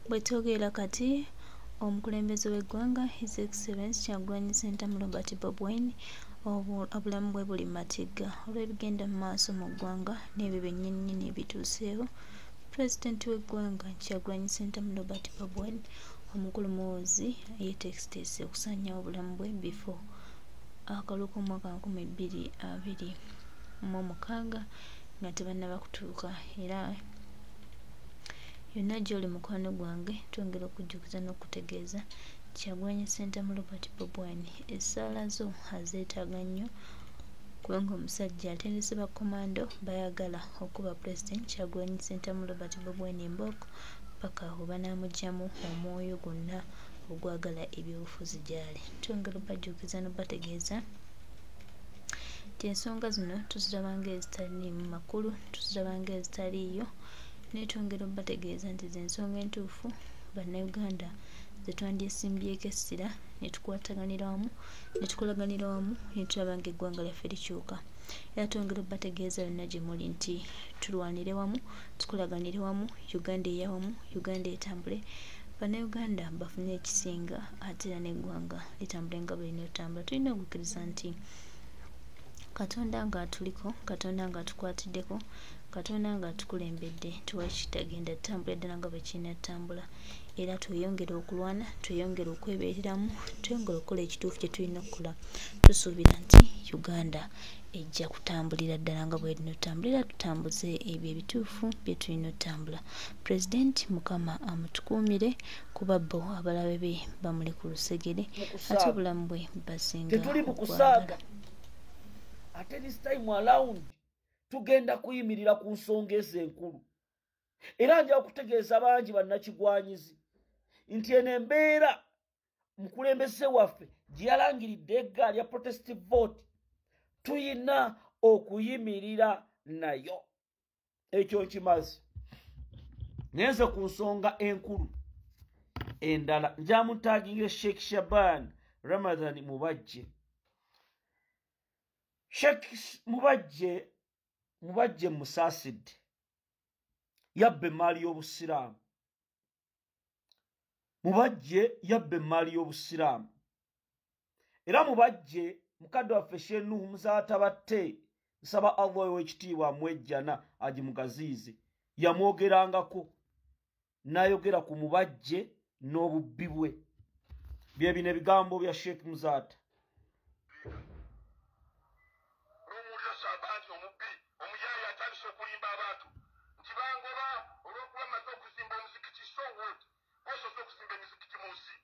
Bwe twogera kati, omukulembeze w'eggwanga His Excellency Kyagulanyi Ssentamu Robert Bobi Wine obulamu bwe buli matigga olw'ebigenda mu maaso mu ggwanga n'ebyo byennyininyini ebituuseewo. Pulezidenti w'eggwanga Kyagulanyi Ssentamu Robert Bobi Wine, omukulu Muhoozi yeeteeseteese okusaanyaawo obulamu bwe before akalulu k'omwaka 2026 nga tebannaba kutuuka. Era yonna gy'oli mukwano gwange, twongera okujjukiza n'okutegeeza Kyagulanyi Ssentamu Robert Bobi Wine essaala zo azeetaaga nnyo, kubanga omusajja atendese bakomando bayagala okuba Pulezidenti Kyagulanyi Ssentamu Robert Bobi Wine embooko paka we banaamuggyamu omwoyo gwonna ogwagala ebyobufuzi gy'ali. Twongera okubajjukiza n'okubategeeza nti ensonga zino tuziraba ng'ezitaliimu makulu, tuziraba ng'ezitaliiyo, naye twongera okubategeeza nti ze nsonga entuufu Bannayuganda ze twandyesimbyeko essira ne tukwataganira wamu, ne tukolaganira wamu, ne tulaba ng'eggwanga lyaffe likyuka. Era twongera okubategeeza yonna gye muli nti tulwanire wamu, tukolaganire wamu, Uganda eyawamu, Uganda etambule, Bannayuganda bafune ekisinga, ate era n'eggwanga litambule nga bwe lirina otambula. Tulina okukkiriza nti Katonda ng'atuliko, Katonda ng'atukwatiddeko, Katonda ng'atukulembedde, tewali kitagenda ttambula ddala nga bwe kirina ttambula. Era tweyongere okulwana, tweyongere okwebeereramu, tweyongere okukola ekituufu kye tulina okukola. Tusuubira nti Uganda ejja kutambulira ddala nga bw'erina ottambula, era tutambuze ebyo ebituufu bye tulina ottambula. Pulezidenti Mukama amutukuumire, kuba bo abalabe be bamuli ku lusegere, ate obulamu bwe basinga Tetuli mu okwagala. kusaaga. Ate this time around tugenda kuyimirira ku nsonga ezo enkulu. Era nja kutegeeza bangi bannakigwanyizi nti eno embeera mukulembeze waffe gye yalangiridde eggaali ya protest vote, tuyina okuyimirira nayo. Ekyo nkimaze. Naye nze ku nsonga enkulu endala njamutaginga Sheikh Shaban Ramadan Mubajje. Sheikh Mubajje musaasidde, yabba emaali y'Obusiraamu. Mubajje yabba emaali y'Obusiraamu. Era Mubajje mukadde waffe Shenuhu Muzaata Batte, nsaba Allah ow'ekitiibwa amwejjana agimugaziize, yamwogerangako n'ayogera ku Mubajje n'obubbi bwe. Bye bino ebigambo bya Sheikh Muzaata. N'omuwulira Shabaani omubbi omuyaaye atandise okulimba abantu nti bangoba olw'okuba mmaze okuzimba omuzikiti. So what? Osoose okuzimba emizikiti mu nsi,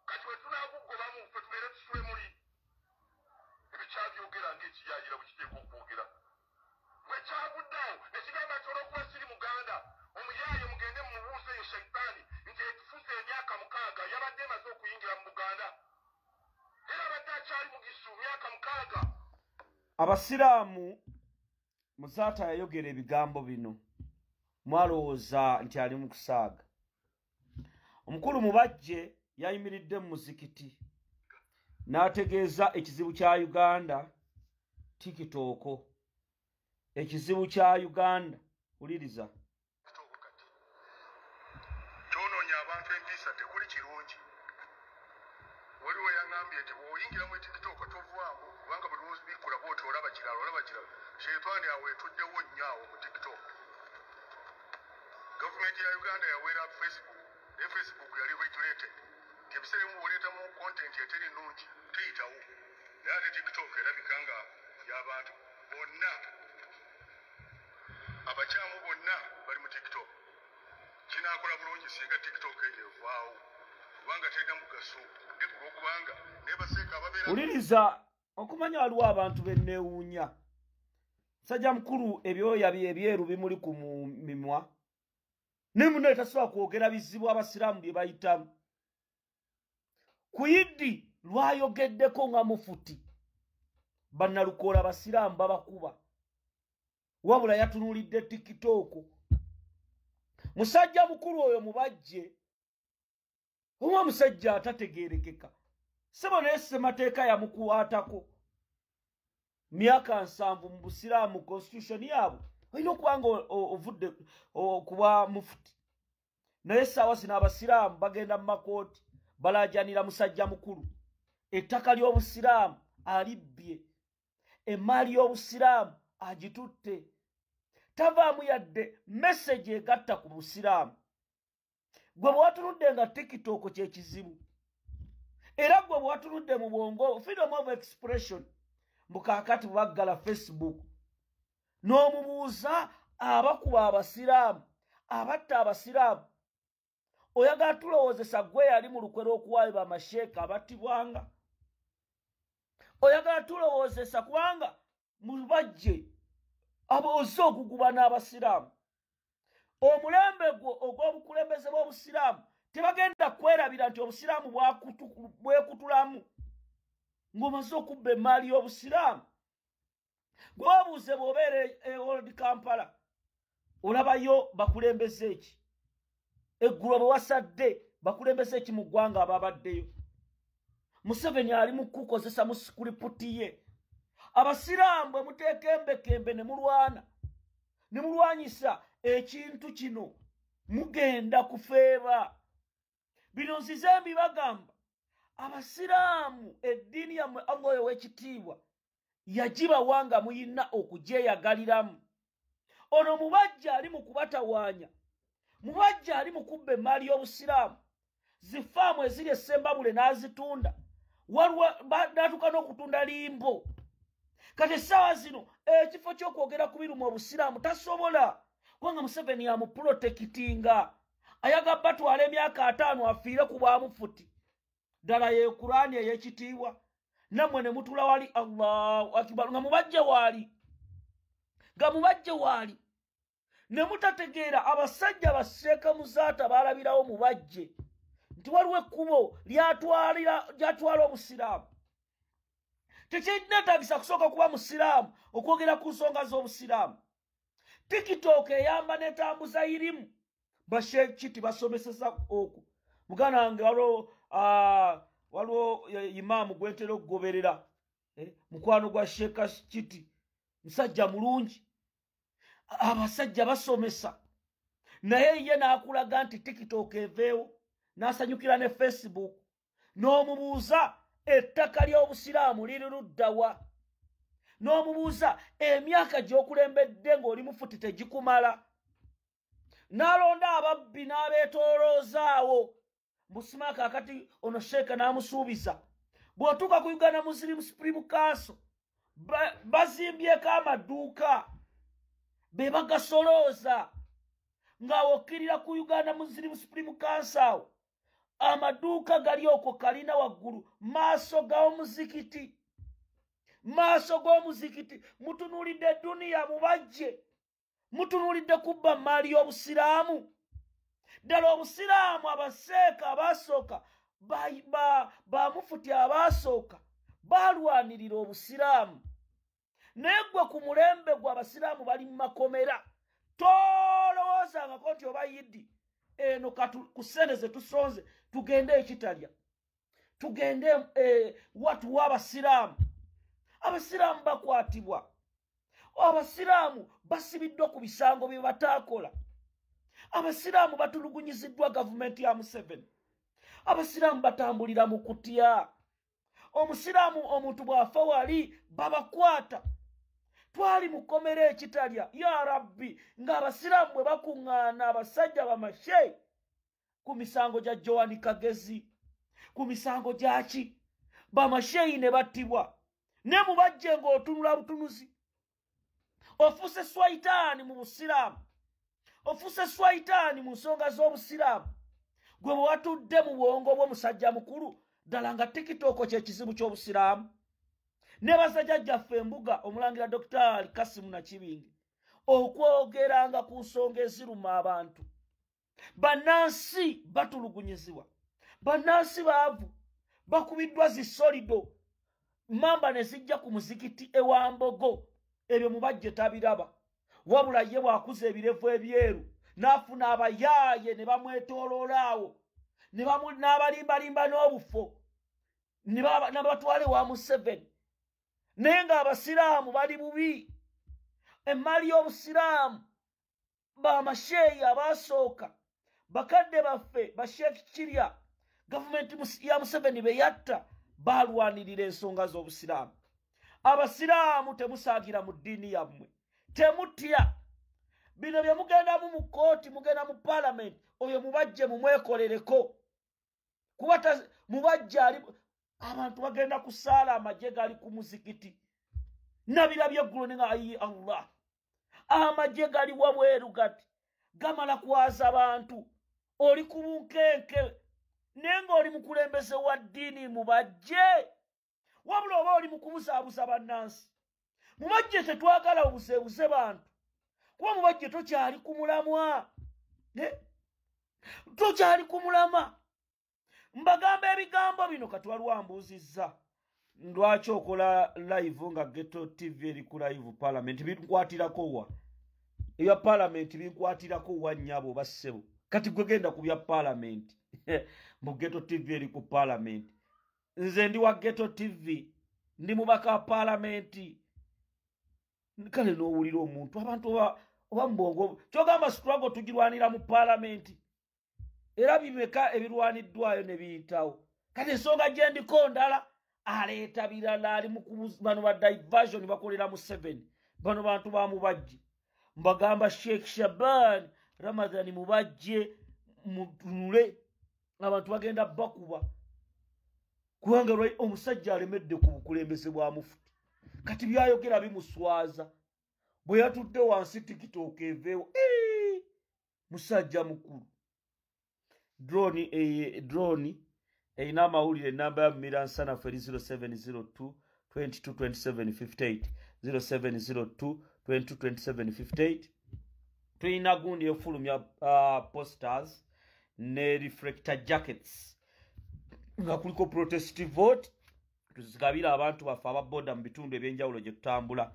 kati bwe tunaagugobamu ffe tubeere tusule muli. Ebyo kyabyogera ng'ekiyaayira bwe kiteekwa okwogera. Bwe kyavuddeawo ne kigamba nti olw'okuba siri Muganda, omuyaaye mugende mumubuuze eyo shaitaani nti etufuze emyaka 6 yabadde emaze okuyingira mu Buganda, era abadde akyali mugisu myaka 6. Abasiraamu, Muzaata yayogera ebigambo bino, mwalowooza nti ali mu kusaaga. Omukulu Mubajje yayimiridde mu muzikiti n'ategeeza ekizibu kya Uganda, TikTok. Ekizibu kya Uganda, wuliriza. Kati kyonoonya abantu empisa, tekuli kirungi. Waliwo yaŋŋambye nti bw'oyingira mu TikTok tovaamu, kubanga buli lwobikkula bwoti olaba kirala, olaba kirala. Sheitaani awo etuddewo nnyo awo mu TikTok. Gavumenti ya Uganda yaweera Facebook, naye Facebook yali regulated nti ebiseera ebimu bw'oleetamu content eteri nnungi teyitawo, naye ate TikTok erabika nga y'abantu bonna, abakyamu bonna bali mu TikTok. Kinaakola bulungi singa TikTok eyo evaawo, kubanga terina mugaso olwokubanga naye baseeka ababeera. Wuliriza, okumanya waliwo abantu benneewuunya. Musajja mukulu ebyoya bye ebyeru bimuli ku mimwa, naye munnaye tasobola kwogera bizibu abasiraamu bye bayitamu. Ku Iddi lwayogeddeko nga mufuti, bannalukoola abasiraamu babakuba, wabula yatunuulidde TikTok. Musajja mukulu oyo Mubajje oba musajja atategeerekeka, sebo, naye ssemateeka yamukwatako myaka 70 mu Busiraamu. Constitution yaabwe olina okuba nga ovudde kuba mufuti. Naye essaawa zino abasiraamu bagenda mu makooti balajanira musajja mukulu. Ettaka ly'obusiraamu alibbye, emmaali y'obusiraamu agitutte, tavaamu yadde message egatta ku busiraamu. Gwe bwe watunudde nga TikTok kye kizibu, era gwe bwe watunudde mu bwongo freedom of expression, mbukaakati bwaggala Facebook n'omubuuza abakuba abasiraamu, abatta abasiraamu, oyagala tulowoozesa gwe yali mu lukwe lw'okuwaayo bamasheeka abattibwanga? Oyagala tulowoozesa kubanga mubajje ozze okuguba n'abasiraamu? Omulembe gwo ogw'obukulembeze bw'obusiraamu tebagenda kwerabira nti obusiraamu bwekutulamu ng'omaze okubba emmaali y'obusiraamu. Gweobuuze bw'obeera e Old Kampala olabayo bakulembeze eki? Eggulo bwe wasadde bakulembeze eki mu ggwanga ababaddeyo? Museveni ali mu kukozesa mu script ye. Abasiraamu bwe muteeka embekembe ne mulwana ne mulwanyisa ekintu kino, mugenda kufeeba. Bino nzize mbibagamba. Abasiraamu, eddiini yammwe Allah oyo ow'ekitiibwa yagibawa nga muyina okugyeyagaliramu. Ono mubajja ali mu kubatawaanya, mubajja ali mu kubba emmaali y'obusiraamu. Zifaamu eziri essembabule n'azitunda, waliwo n'atuuka n'okutunda limbo. Kati essaawa zino ekifo ky'okwogera ku biruma obusiraamu tasobola, kubanga Museveni yamuprotectinga. Ayaga batwala emyaka 50 afiire ku bwamufuti. Ddala ye Kuraani ey'ekitiibwa, nammwe ne mutula wali Allahu Akbar nga mubajje waali, nga mubajje waali, ne mutategeera. Abasajja baseeka muzaata baalabirawo mubajje nti waliwo ekkubo lyatwala obusiraamu. Tekinneetaagisa kusooka kuba musiraamu okwogera ku nsonga z'obusiraamu. TikTok eyamba n'etambuza irimu. Bashekiti basomeseza okwo. Muganda wange, waliwo imaamu gwentera okugoberera, mukwano gwa Sheeka Kiti, musajja mulungi. Abasajja basomesa, naye ye n'akulaga nti TikTok eveewo, n'asanyukira ne Facebook. N'omubuuza ettaka ly'obusiraamu liri luddawa? N'omubuuza emyaka gy'okulembedde ng'oli mufuti tegikumala? N'alonda ababbi n'abeetooloozaawo mbusima. Kaakati ono sheeka n'amusuubiza, bw'otuuka ku Uganda Muslim Supreme Council bazimbyeko amaduuka be bagasolooza. Ng'awokkirira ku Uganda Muslim Supreme Council awo amaduuka gali okwo kalina waggulu maaso g'omuzikiti, maaso g'omuzikiti. Mutunuulidde duniya mubajje, mutunuulidde kubba maali y'obusiraamu. Ddala obusiraamu abaseeka abaasooka, bamufuti abaasooka balwanirira obusiraamu, naye gwe ku mulembe gwe abasiraamu bali mu makomera. Tolowoozangako nti oba yiddi eno ku ssente ze tusonze tugende ekitalya, tugende watuwa abasiraamu. Abasiraamu bakwatibwa, abasiraamu basibiddwa ku bisango bye bataakola, abasiraamu batulugunyiziddwa gavumenti ya Museveni, abasiraamu batambulira mu kutya. Omusiraamu omuntu bw'afa wali babakwata. Twali mukomera ekitalya, ya Rabbi, ng'abasiraamu bwe bakuŋŋaana abasajja bamashe ku misango gya Joani Kagezi, ku misango gyaki, bamasheyi ne battibwa. Ne mubajje ng'otunula butunuzi, ofuuse swaitaani mu busiraamu, ofuuse swaitaani mu nsonga z'obusiraamu. Gwe bwe watudde mu bwongo bw'omusajja mukulu, ddala nga TikTok kye kizibu ky'obusiraamu. Nebaza jjajjaffe embuga omulangira Dr. Kasimu Nakibinge okwogeranga ku nsonga eziruma abantu. Bannansi batulugunyizibwa, bannansi baavu, bakubiddwa zisolido mamba ne zijja ku muzikiti ewambogo. Ebyo mubajje tabiraba, wabula ye bw'akuza ebirevu ebyeru n'afuna abayaaye ne bamwetooloolaawo n'abalimbalimba n'obufo n'abatwala ewa Museveni. Naye ng'abasiraamu bali bubi, emmaali y'obusiraamu bamasheeyi abaasooka Bakadde baffe ba Sheikh Kirya, gavumenti ya Museveni be yatta, balwanirira ensonga z'obusiraamu. Abasiraamu temusaagira mu ddiini yammwe, temutya. Bino bye mugendamu mu kkooti, mugenda mu paalamenti, oyo mubajje mumwekolereko. Kuba mubajje ali, abantu bagenda kusaala, amagye gali ku muzikiti. Nabirabye eggulo ne nga ayi Allah, amagye gali wabweru gati gamala kwaza abantu. Oli ku bunkenke naye ng'oli mukulembeze wa ddiini, mubajje. Wabula oba oli mu kubuzaabuza bannansi. Mubajje tetwagala obuzeebuze bantu, kuba mubajje tokyali ku mulamwa, tokyali ku mulama. Mbagamba ebigambo bino kati waliwo ambuuzizza lwaki okola live nga Ghetto TV eri ku live parliament. Binkwatirako wa ebya parliament? Binkwatirako wa nnyabo oba ssebo? Kati gwe genda ku bya parliament mu Ghetto TV eri ku parliament. Nze ndi wa Ghetto TV, ndi mubaka wa parliament. Kale n'owulira omuntu, abantu oba mubwongo kyogamba struggle tugirwanira mu parliament, era bimeka ebirwaniddwayo ne biyitawo. Kati ensonga gye ndiko ndala, aleeta birala. Ali bano ba diversion bakolera mu 7, bano bantu ba mubajje. Mbagamba Sheikh Shaban Ramadhan mubajje, mutunule, abantu bagenda bakuba, kubanga omusajja alemedde ku bukulembeze bwa mufuti. Kati byayogera bimuswaza. Bwe yatudde wansi TikTok eveewo. Musajja mukulu. Drone erina amawulire. Enamba ya Mumira Nsanafu eri 0702 22 27 58, 0702 22 27 58. Tulina gundi efulumya posters ne reflector jackets nga kuliko protest vote, tuzigabira abantu baffe ababoda mu bitundu ebyenjawulo gye tutambula.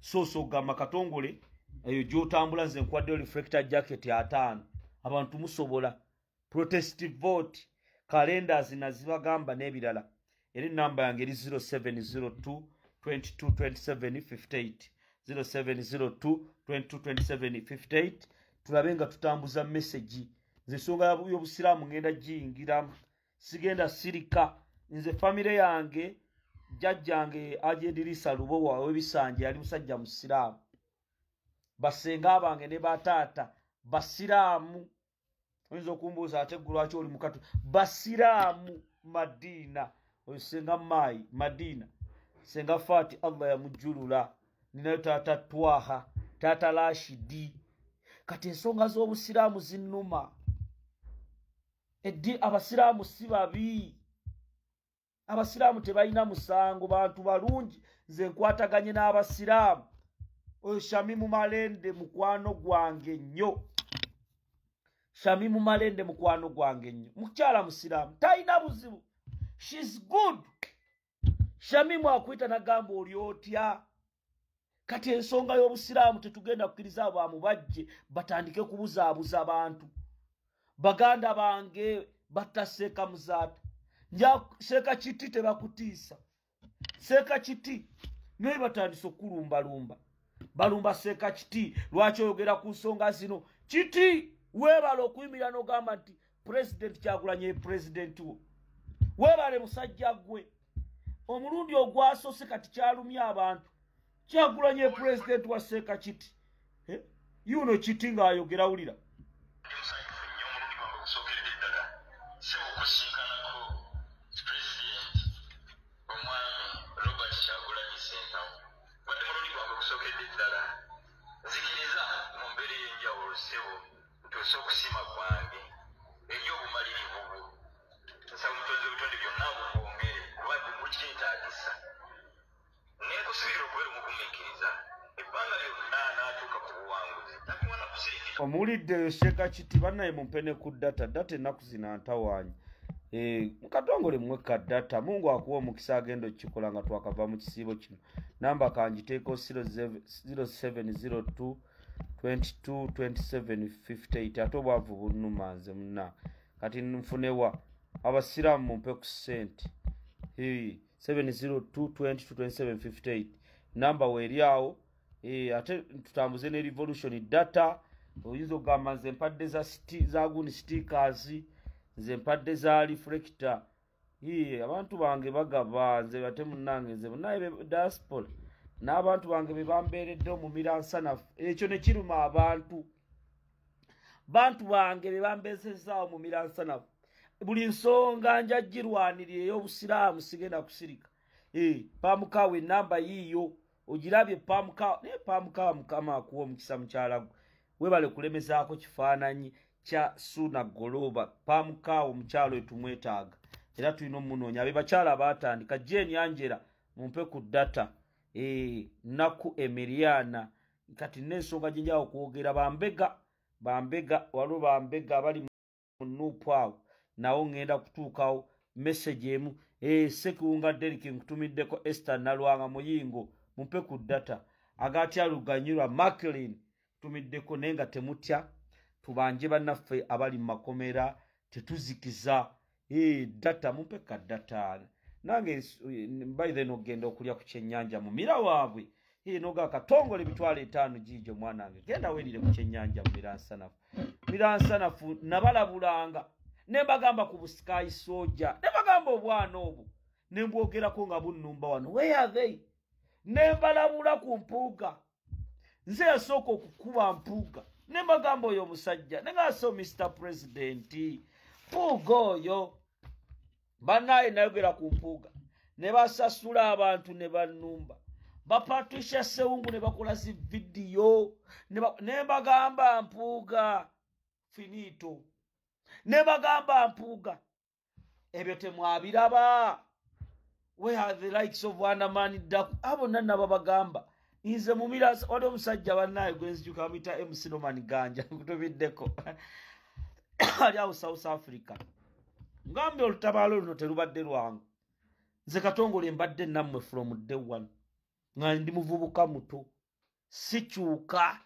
So ogamba Katongole eyo gy'otambula, nze nkwaddeyo reflector jacket 50. Abantu musobola protest vote, calendars nazibagamba n'ebirala. Era enamba yange eri 0702 22 27 58, 0702 22 27 58. Tulabe nga tutambuza message. Nze ensonga y'obusiraamu ngenda giyingiramu, sigenda sirika. Nze famire yange, jjajjange Ajedirisa Lubowa ow'Ebisanja yali musajja musiraamu, basenga bange ne bataata basiraamu. Oyinza okumbuuza ate ggwe lwaki oli mukatu? Basiraamu Madiina. Oyo senga Maayi Madiina, senga Faati Allah yamujjulula. Ninayo taata Twaha, taata Rashidi. Kati ensonga z'obusiraamu zinnuma. Eddi abasiraamu si babi, abasiraamu tebalina musango, bantu balungi. Nze nkwataganye n'abasiraamu. Oyo Shamimu Malende mukwano gwange nnyo, Shamimu Malende mukwano gwange nnyo, mukyala musiraamu, talina buzibu, she's good. Shamimu akwita nagamba oli otya. Kati ensonga y'obusiraamu tetugenda kukkiriza bamubajje batandike kubuzaabuza abantu. Baganda bange batta Seeka Muzaata, nja Seeka Kiti tebakutiisa, Seeka Kiti naye batandise okulumbalumba, balumba Seeka Kiti. Lwaki oyogera ku nsonga zino? Kiti weebale okuyimirira n'ogamba nti Pulezidenti Kyagulanyi ye pulezidenti wo. Weebale musajja ggwe. Omulundi ogwasoose kati kyalumya abantu. Kyagulanyi ye pulezidenti wa Seeka Kiti. Yuno Kiti ng'ayogera, wulira. Ndi musanyufu nnyo omulundi gwange ogusookeredde ddala sebo okusinkanako Pulezidenti omwami Robert Kyagulanyi Ssentamu. Wadde mulundi gwange ogusookeredde ddala, nzikiriza mu mbeera ey'enjawulo ssebo ntuuse okusiima kwange eri obumalirivu bwo. Nsaba Omutonzi w'ebitonde byonna bukwongere kuba bukyetaagisa. Nenkusubira okubeera omugumiikiriza ebbanga lyonna n'atuuka ku buwanguzi. Takuwana kusirikira. Omuwulidde Seeka Kiti? Bannaye mumpene ku data, data ennaku zino antawaanya. Mukatongole mwekka data. Mungu akuwa omukisa agenda okukikola nga twakava mu kisiibo kino. Namba kangiteeko 0702 22 27 58. Ate obwavu bunnuma nze munna. Kati nfunewa abasiraamu mumpe ku ssente. 702 22 27 58 namba weeri awo. Ate tutambuze ne revolution data. Oyinza okugamba nze mpadde za gundi stickers, nze mpadde za reflector. Abantu bange bagaba, nze ate munnange nze munnaye diaspora n'abantu bange be bambeeredde omumiransanafu. Ekyo ne kiruma abantu. Bantu bange be bambeesezaawo mu miransanafu. Buli nsonga njagirwanirira ey'obusiraamu sigenda kusirika. Pamukawe enamba yiiyo ogirabye pamukawe, naye pamukawe Mukama akuwa omukisa mukyala gwe. Webale kulemezaako kifaananyi kya Suna Goloba. Pamukawe omukyalo etumwetaaga era tulina omunoonya. Abe bakyala baatandika. Jane Angela mumpe ku data. Naku Emiliana kati n'ensonga gye njawo okwogera bambega waliwo bambega abali mu nuupu awo, nawo ŋŋenda kutuukawo message emu. Ssekiwunga Derrick nkutumiddeko. Esther Nalwanga Muyingo mumpe ku data. Agatya Luganyirwa Macklin tumiddeko. Naye nga temutya, tubanje bannaffe abali mu makomera, tetuzikiza. Data mumpe ka data. Nange by then ogenda okulya ku kyennyanja mu mira waabwe. Noga Katongole 50,000 giijo mwana wange, genda weerire ku kyennyanja mu miransanafu. Miransanafu nabalabulanga ne mbagamba ku busikayi soja, ne mbagamba obwana obwo ne mbwogerako nga bunnumba wano. Where are they? Ne mbalabula ku Mpuuga. Nze yasooka okukuba Mpuuga ne mbagamba oyo omusajja ne ngaaso Mr President Mpuuga oyo. Bannaye nayogera ku Mpuuga ne basasula abantu ne bannumba. Bapatricia Sewungu ne bakola zi vidiyo ne mbagamba Mpuuga finito, ne bagamba Mpuuga ebyo temwabiraba. Where are the likes of Wanamani Daku? Abo nana babagamba nze mumira. Waliwo omusajja bannaye gwe nzijuka bamuyita MC Roman Ganja, nkutumiddeko, ali awo South Africa. Ngambe olutabaalo luno terubadde lwangu. Nze Katongole mbadde nammwe from day one nga ndi muvubuka muto, sikyuka.